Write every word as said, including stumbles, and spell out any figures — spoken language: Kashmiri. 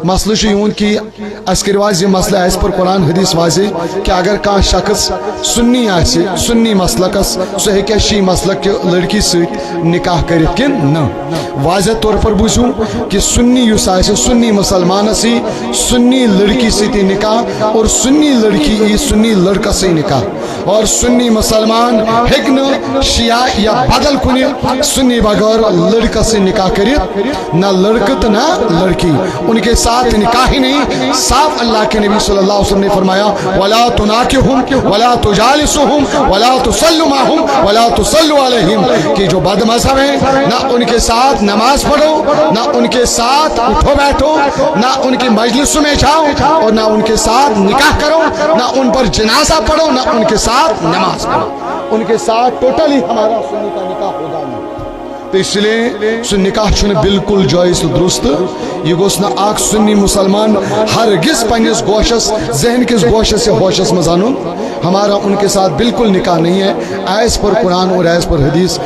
مسلہٕ چھُ یِہُنٛد کہِ اَسہِ کٔرِو آز یہِ مسلہٕ ایز پر قرآن حدیث واضح کہِ اگر کانٛہہ شخص سُنی آسہِ، سُنی مسلکس، سُہ ہیٚکیٛاہ شی مسلک کہِ لڑکی سۭتۍ نکاح کٔرِتھ کِنہٕ نہ؟ واضح طور پر بوٗزِو کہِ سُنی یُس آسہِ، سُنی مسلمانس یی سُنی لڑکی سۭتۍ نکاح اور سُنی لڑکی یی سُنی لڑکس سۭتۍ نکاح۔ اور سنی مسلمان ہیٚکہِ نہٕ شیعہ یا بدل کُنہِ سنی بغٲر لڑکس سۭتۍ نکاح کٔرِتھ، نہ لڑکہٕ تہٕ نہ لڑکی۔ ان کے ساتھ نکاح ہی نہیں۔ صاف اللہ کے نبی صلی اللہ علیہ وسلم نے فرمایا، "ولا تناکحہم ولا تجالسہم ولا تصلوا معہم ولا تصلوا علیہم"، کہ جو بد مذہب ہیں، نہ ان کے ساتھ نماز پڑھو، نہ ان کے ساتھ اٹھو بیٹھو، نہ ان کی مجلسوں میں جاؤ اور نہ ان کے ساتھ نکاح کرو، نہ ان پر جنازہ پڑھو، نہ ان کے ساتھ نماز پڑھو۔ ان کے ساتھ ٹوٹلی ہمارا سنی کا نکاح ہوگا نہیں۔ تو اس لیے سُہ نکاح چھُنہٕ بالکل جٲیِز تہٕ درست۔ یہِ گوٚژھ نہٕ اکھ سُنی مسلمان ہرگز پننِس گوشس، ذہن کِس گوشس یا ہوشس منٛز انُن۔ ہمارا ان کے ساتھ بالکل نکاح نہیں ہے، ایز پر قرآن اور ایز پر حدیث۔